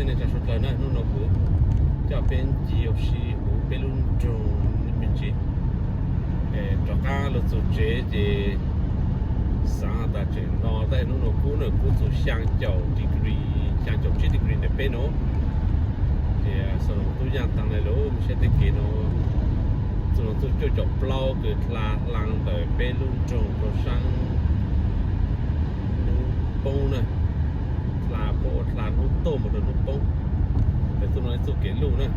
Nej tsa suav dlawg na, hnub no kuv coj peb ncig ua si huv peb lub nroog me ntsis. Rov qab los txog tsev ces xaav tas tseem no, tab hnub no kub na, kub txug xyaa caum degree, xyaa caum tsib degree ntawm peb no. Ces xav los tub yaaj taag le lug saib tej kev no, txug los txug cuaj caum plaub kws dlha hlaa ntawm peb lub nroog rau saab hnub poob na, dlha poob, dlha hnub tuaj mus rau hnub poob. Ntawm txuj no ib txuj kev luj na.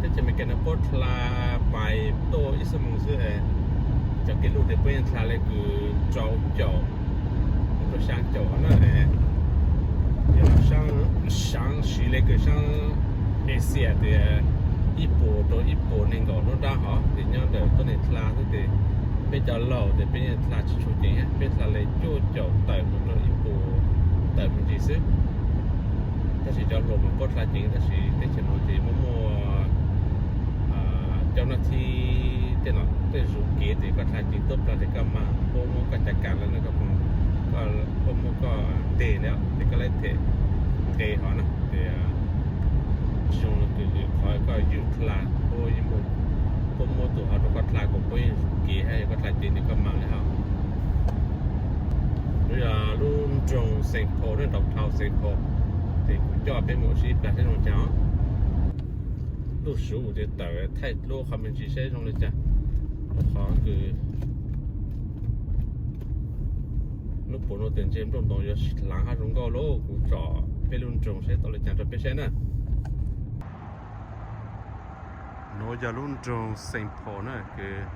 Teb chaws Amelikas no puab dlha pais tuaj ib xuab moos xwb, cov kev luj tes puab yeej dlha le kws rau caum mus rau xyaa caum na. Yog saab, saab siv le kws saab Asia tes ib puas rau ib puas nees nkaum hnub nrab hov, tes nyob ntawm tuab neeg dlha xwb tes peb cov laug tes peb yeej dlha tsis tshua ceev, peb dlha le cuaj caum tawm mus rau ib puas tawm me ntsis xwb. Tab sis cov hluas mas puab dlha ceev, tab sis teb chaws no ces muaj muaj cov nab thib tej no tej zus kev tes koj dlha ceev tuaj plag tes koj mas puab muab koj cav kam lawm na, puab muab koj tes lawm tes koj lawv them nqe hov na. Tes zoo kws lwm qhov koj ywj dlha, puab muab tus hov rau koj dlha kom puab yeej zus kev hab yog koj dlha ceev tes koj mas li hov. Lub yog lub nroog Saint Paul na, downtown Saint Paul, ces kuv coj peb mus ua si plag saib zoo caag. Lub suv tes tawm thaij lub qhov me ntsis saib zoo li cas. Lub qhov kws lub puas no tes ntshe nplooj ntoo yuav hlaav hab zoo nkauj lauj. Kuv tsom peb lub nroog saib tau li cas rau peb saib na. Nuav yog lub nroog Saint Paul na, kws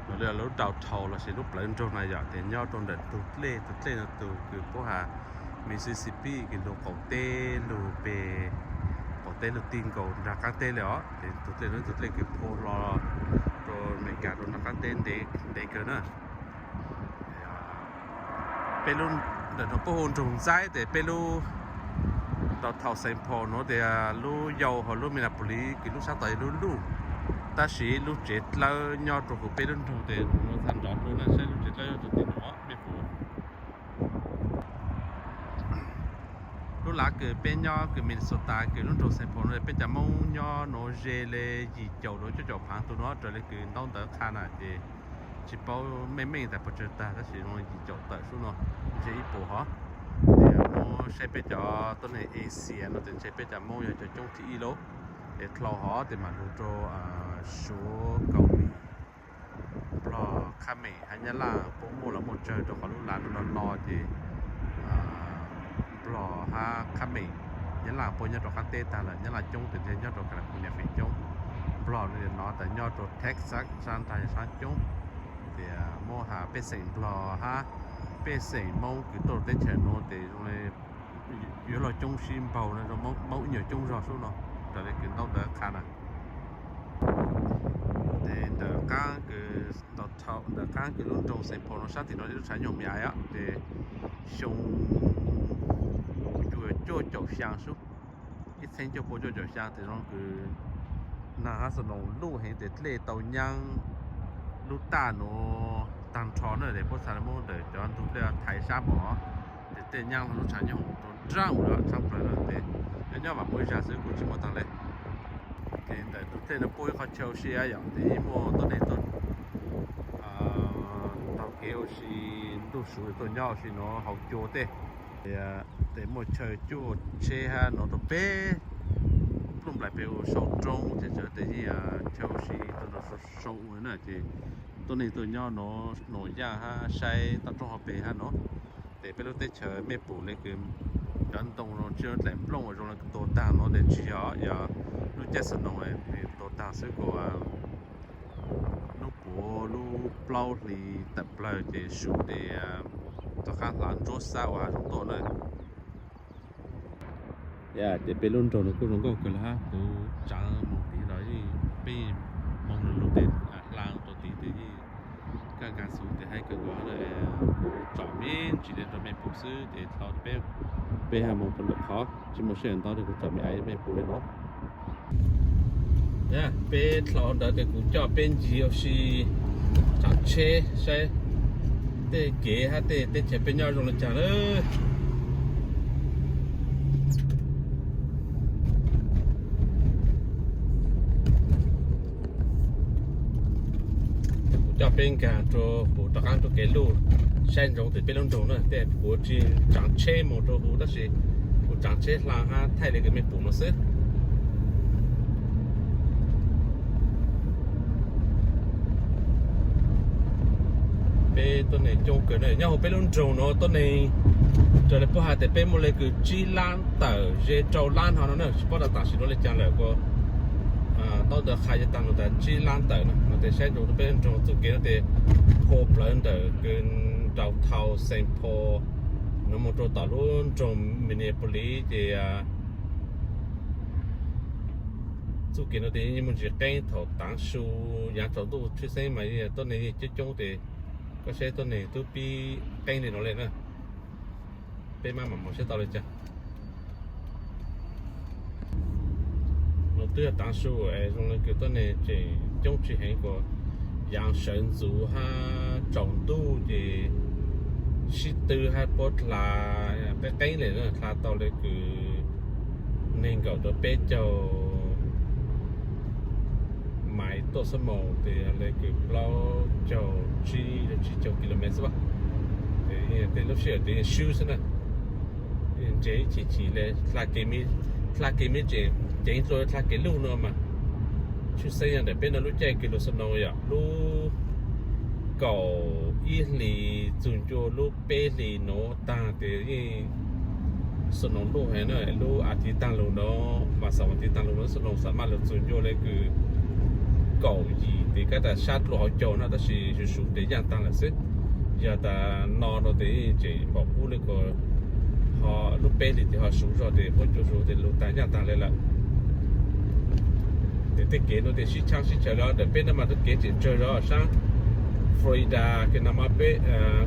nuav yog lub downtown lossis lub plawv nroog na yom, tes nyob rau ntawm tug dlej, tug dlej no tug kws puab has Mississippi kws lug qaum teb lug peg, qaum teb lug ti nkaus nraag qaab teb le os. Tes tug dlej no tug dlej kws phua hlo rau Amelikas rau nraag qaab teb ntev kawg na. Peb lub, ntawm no puab hu nroog Ntxaib tes peb lub downtown Saint Paul nuav tes lub yau hauv lub Minneapolis kws lub sab tod yog lub luj, tab sis lub tsev dlawb nyob rau huv peb lub nroog tes nuav txha nrov rau na, saib lub tsev dlawb nyob rau tim nuav mej pum. Lub lav kws peb nyob kws Minnesota kws lub nroog Saint Paul no peb cov Moob nyob nuav ze le yim caum rau cuaj caum phaav tug nuav raws le kws ntaub ntawv qha na, ces tsis paub meej meej tas puas tsawg tag tab sis zoo yim caum tawm sub no, ntshe ib puas hov. Tes muab saib peb cov tuab neeg Asia no tes ntshe peb cov Moob yog cov coob thib ib lauj. Tes dlhau hov tes mam lug rau Suav, Kaus Lim, Nplog, Khab Mem hab Nyab Laj puab muaj los muaj tsawg rau qhov lub lav no no no ces Nplog hab Khab Mem, Nyab Laj puab nyob rau qaab teb tag lawm, Nyab Laj coob tes ntshe nyob rau California feem coob. Nplog no tas nyob rau Texas sab nraag yog sab coob. Tes muab has pej xeem Nplog hab pej xeem Moob kws tuaj teb chaws nuav tes zoo le yuav luag coob sib npaug na, Moob ib nyuag coob zog sub no raws le kws ntaub ntawv qha na. Tes ntawm qaab kws, ntawm qaab kws lub nroog Saint Paul no sab tim no ib lub tshav nyoog me ais os, tes xyoo cuaj caum xyaa sub, ib txheeb cuaj pua cuaj caum xyaa tes zoo kws nag hab xa noos luj heev tes dlej tau nyaab lub taj nuav taag nrho na, tes puab txha le muab ntawm cov ntug dlej thaiv sab npaum hov, tes tej nyaab lub tshav nyoog rau nraag ua lub tshav plaws na, tes nyob nyob mam muaj ib zag xwb kuj tsis muaj taag le. Ces ntawm tus dlej no puab ib qhov chaw ua si yom, tes yeej muaj tuab neeg tuaj taug kev ua si, ntuj su tuaj nyob ua si nuav haus cua tej. Tes muaj chaw cuaj tsheb hab nuav rau peb, plooj nplaim pem ua sau roob ces txawm tes yeej chaw ua si tuaj rau sau ua na, ces tuab neeg tuaj nyob nuav nuam yaaj hab saib toj roob hauv pes hab nuav. Tes peb lub teb chaws mej pum le kws cov ntoo zoo tsi dlaim nplooj uas zoo le tuag taag nuav tes tsis yog, yog lub caij xa noog tuag taag xwb, kuas lub puav lub plaub hli tawm plawg ces su tes rov qaab hlaav ntsuab xab ua hav zoov tuaj na. Ces peb lub nroog no kuj zoo nkauj kawg le hab, kuv tsaav moog tid los peb moog lug lug tes hlaav rau tid tes yeej kaj nkaag xu tes haib kawg nkaus. Kuv tsom me ntsis le rau mej pum xwb tes dlhau peb, peb hab moog rau ntawm qhov tsis muaj sij hawm ntau tes kuv tsom me ais mej pum le nuav. Peb dlhau ntawd tes kuv coj peb ncig ua si tsaav tsheb saib Tej kev hab tej teb chaws peb nyob zoo le caag lawm. Kuv coj peb nkaag rua huv rov qaab rua kev luj, saib ntsoov txug peb lub nroog na. Tej kuv tsi tsaav tsheb moog rua huv tab sis kuv tsaav tsheb hla hab thaij le kws mej pum no xwb. Peb tuab neeg coob kawg na, nyob huv peb lub nroog nuav tuab neeg raws le puab has tas peb muaj le kws tsib lab tawm ze rau lab hov no na, tsi paub tas tam sim nuav le caag lawm kuas taub ntawv qha yuav taag lug tas tsib lab tawm na. Nuav tes saib ntsoov rua peb lub nroog txuj kev nuav tes phua plawv ntawm kws downtown Saint Paul nuav moog rua tom lub nroog Minneapolis ces txuj kev nuav tes yeej muaj ntsis qeeb thaum taav su, yaav tsaus ntuj tshwj xeeb mas tuab neeg yeej coob coob tes koj saib tuab neeg tub pib qeeb le nuav le na. Peb maj mam moog saib tau le caag. Nuav twb yog taav su es zoo le kws tuab neeg tseem coob tsi heev kuas yaav sawv ntxuv hab tsaus ntuj ces sib tw hab puab dlha qeeb qeeb le na, dlha tau le kws neeg nkaum rua peb caug maiv tuaj xuab moos tes le kws plaub caug tsib, tsib caug kilomev xwb. Tej lub sij hawm tes swb xwb na. Ntses ib chim chim le, dlha kev me, dlha kev me tseem ceev dlua dlha kev luj no mas. Tshwj xeeb yog ntawm peb no lub caij kws lug snow yom, lub kaum ib hlis txug ncua lub peb hlis nuav taag tes yeej snow luj heev na. Lub as thiv taag lug no mas, xaum as thiv taag lug no snow xam maj lug txug ncua le kws kaum yim tes kab tas sab dlua hauv caug na, tab sis suv suv tes yaaj taag lawm xwb. Yog tas no no tes yeej tseem npaum qub le kuas ho lub peb hlis tes ho suv zog tes puab cua suv tes lug taag yaaj taag le lawm. Tes tej kev nuav tes sib tshaaj sib chaws le ntawm peb no mas tub kev tseem tsawg zog saab Florida kws no mas peb,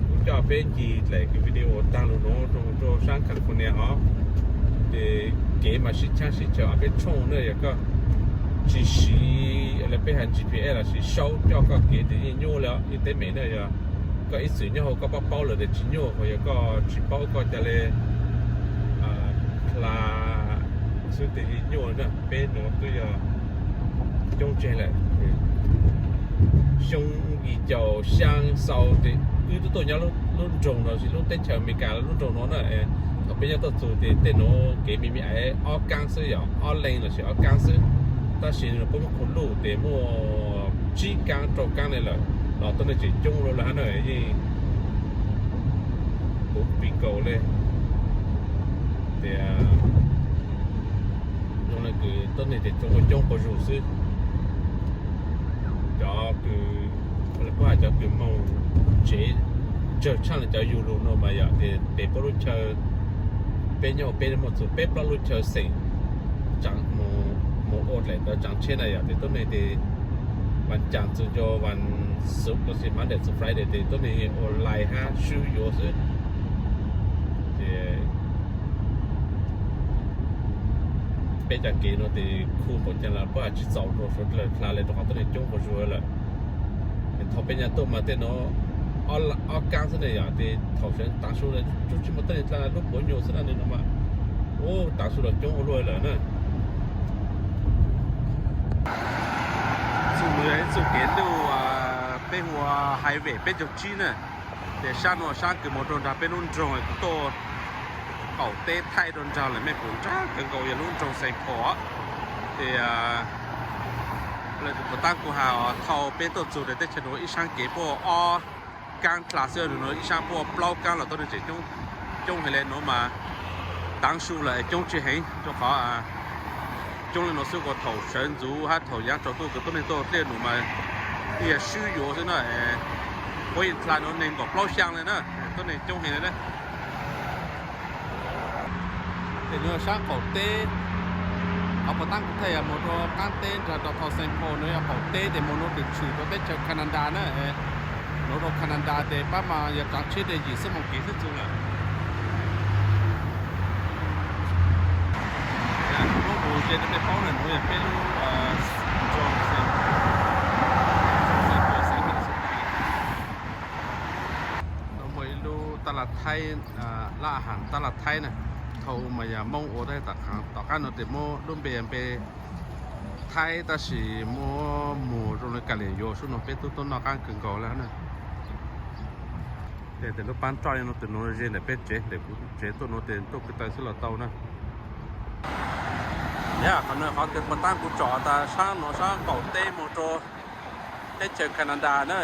kuv coj peb ncig dlaim kws video taag lug nuav rua saab California hov. Tes kev mas sib tshaaj sib chaws ob peb tshooj na, yog koj tsi siv le peb has G P S los sis saub coj koj kev tes yeej nyuaj le os. Yeej teeb meem na, yog koj ib txwm nyob hauv koj paub paub lawm tes tsi nyuaj, ho yog koj tsi paub koj ca le dlha xwb tes yeej nyuaj na. Peb nuav twb yog coob tseg lawm. Xyoo yim caum xyaa xaus tes wb tub tuaj nyob lub nroog no, lub teb chaws Amelikas lub nroog no na. Thaum peb nyob tuaj txug tes tej nuav kev me me aiv ob kaab xwb yom, ob leej los sis ob kaab xwb. Tab sis puab muab khu luj tes muaj tsib kaab rau kaab le lawm, los tuab neeg tseem coob le lawm hab na, yeej puv pis nkaus le. Tias zoo le kws tuab neeg tes coob ua coob quas zug xwb. Cov kws, puab has cov kws moog tsev tsawg tshaaj le cov yug lug no mas yog tias pem puab lub chaw, peb nyob peb muaj txug peb plaub lub chaw xeem, moog ua dlaim ntawd tsaav tsheb na yom, tes tuab neeg tes vas caas txug ncua vas xuv los sis Monday txug Friday tes tuab neeg ua laij hab swb yuav xwb. Ces peb cov kev nuav tes khu npaum caag los puab has tsi txaus rua suav dlawg dlha le rua qhov tuab neeg coob quas zug lawm. Thaum peb nyam tuaj mas tej nuav ob kaab xwb ne yom, tes thaum sawv taav su tsi muaj tuab neeg dlha, lub puav nyuas xwb na, nwg nuav mas ub taav su los coob ua luaj lawm na. Txuj nuav yog ib txuj kev luj peb hu ua highway peb caug tsib na. Ces sab nuav sab kws moog rua nraag peb lub nroog, kuv tuaj qaum teb thaij rua nraag lawm, mej pum nraag kawg nkaus yog lub nroog Saint Paul. Ces le puas taab kuv has thau peb tuaj txug tes teb chaws nuav ib saab kev puaj ob kaab dlha xwb, nuav ib saab puaj plaub kaab los tuab neeg tseem coob heev le nuav mas. Taav su lawm coob tsi heev rua qhov coob le nuav xwb, kuas thaum sawv ntxuv hab thaum yaav tsaus ntuj kws tuab neeg tuaj dlej nuav mas ib yam swb yuav xwb na. Puab yeej dlha nuav neeg nkaum plaub xyaa le na, tuab neeg coob heev le na. Tes nuav sab qaum teb, qhov puas taab kuv thaij yog moog rua qaab teb nraag rua thau Saint Paul nuav yog qaum teb tes moog nuav tshwm tshwm rua teb chaws Canada na. Nuav rua Canada tes pab mas yog tsaav tsheb tes yim xuab moos kev xwb txug lawm. Lub hu ze rua peb paub na, nuav yog peb lub nroog Saint Paul. Saint Paul, Saint Paul. Tab laj Thaib, laj Ham tab laj Thaib na, thaum mas yog Hmoob ua tab tom qab no ces muab lub npe npe Thaib tab sis muab mus zoo li ka liam yuav sub no peb tub tuaj noj qab kawg nkaus lawm na. Ces lub pab roj no tus no ze ntawm peb tsev, ntawm kuv tsev tuaj no ces tuaj ko taw xwb los tau na. Yog qhov no qhov tias puas tab kuv tsom tas sab no sab qaum teb mus rau teb chaws Canada na.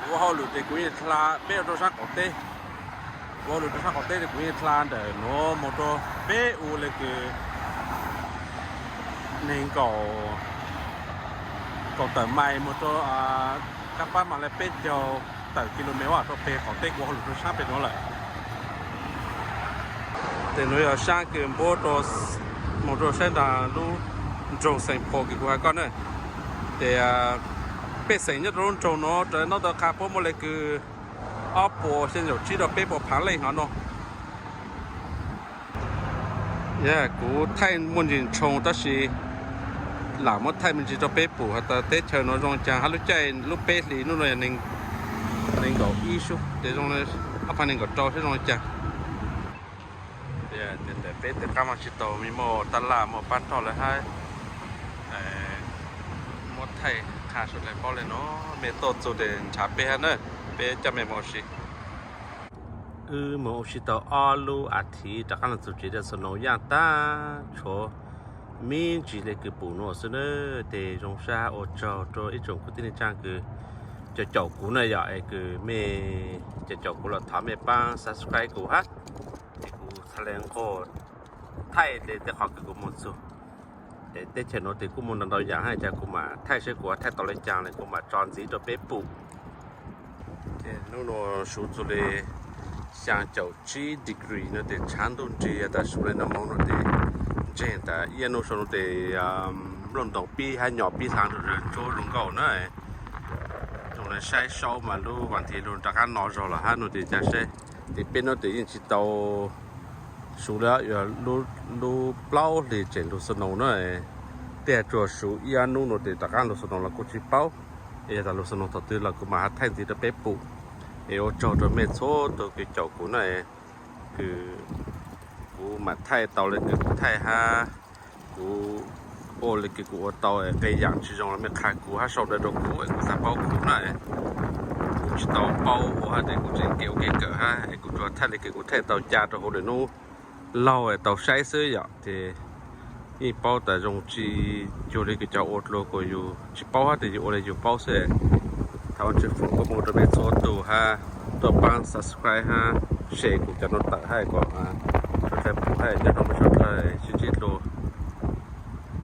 Kuv ua hauj lwm ces kuv yeej hla peb ua rau sab qaum teb. Kuv ua hauj lwm rau sab qaum teb ces kuv yeej hla ntawm nuav mus rau peb u le kws nees nkaum, kaum tawm mais mus rau, kab pab mas le peb caug tawm kilomev rau peg qaum teb kuv ua hauj lwm rau sab pem nuav lawm. Ces nuav yog sab kws npuab rau, mus rau sab nraag lub nroog Saint Paul kws kuv has koj na. Ces pej xeem nyob rau lub nroog nuav raws ntaub ntawv qha puab muaj le kws ob puas xya caum tsib rau peb puas phav leej hov no. Yog kuv thaij muaj ntsis ntshoo tab sis lam muab thaij me ntsis rau peb pum has tas teb chaws nuav zoo caag hab lub caij lub peb hlis nub no yog nees nkaum ib sub ces zoo, ob phav nees nkaum rau seb zoo li caag. Ntawm peb tej qab mas tsis tau me muaj tab laj muaj pab roj lawm hab. Muab thaij qha suav dlawg paub le nuav, mej tuaj txug ces nrhav peb hab na, peb coj mej mus ua si. Wb mus ua si tau ob lub as thiv rov qab los txug tsev rau snow yaaj tag, tshuav me ntsis le kws pum nuav xwb na. Ces zoo sab ua tsaug rua ib tsoom kwv tij neej tsaa kws caum caum kuv na yom, es kws mej caum caum kuv los thov mej paab subscribe kuv hab, es kuv txhaj le nqug thaij le tej qhov kws kuv moog txug. Es teb chaws nuav tes kuj muaj ntau ntau yaam hab, cas kuv mam thaij seb kuv thaij tau le caag le kuv mam tso ntxiv rau peb pum. Ces nub nua suv txug le xyaa caum tsib degree no tes tshaav ntuj nrig tas suv le nag hmo no tes ntseeg tas ib nub sau no tes nplooj ntoos pib hab nyom pib hlaav rua ntsuab zoo nkauj na. Zoo le saib saub mas lub vaam thiv lug rov qab no zog los hab no tes ca saib. Tes peb nub tes yeej tsis tau suv le, yog lub plaub hlis tseem lug snow na. Tej tsuas suv ib nub no tes rov qab lug snow los kuj tsis paub. Es yog tas lug snow thaum twg los kuv mam hab thaij ntxiv rau peb pum. Es ua tsaug rua mej txhua tug kws caum kuv na, kws kuv mam thaij tau le kws kuv thaij hab kuv ua le kws kuv ua tau, qee yaam tsis zoo los mej qha kuv hab sau ntawv rau kuv es kuv txhaj paub kuv na. Kuv tsis tau paub ua hab tes kuv tseem kev ua kev kawm hab es kuv tsuas thaij le kws kuv thaij tau ca rau huv lwm nub laug tau saib xwb yom. Tes yeej paub tas zoo tsis cuag le kws cov ua dlua kuas yus tsis paub hab tes yus ua le yus paub xwb. Thov Tswv foom koob hmoov rau mej txhua tug hab tuaj paab subscribe hab share kuv cov nuav tawm hab kom suav dlawg pum hab nyob rau mej sab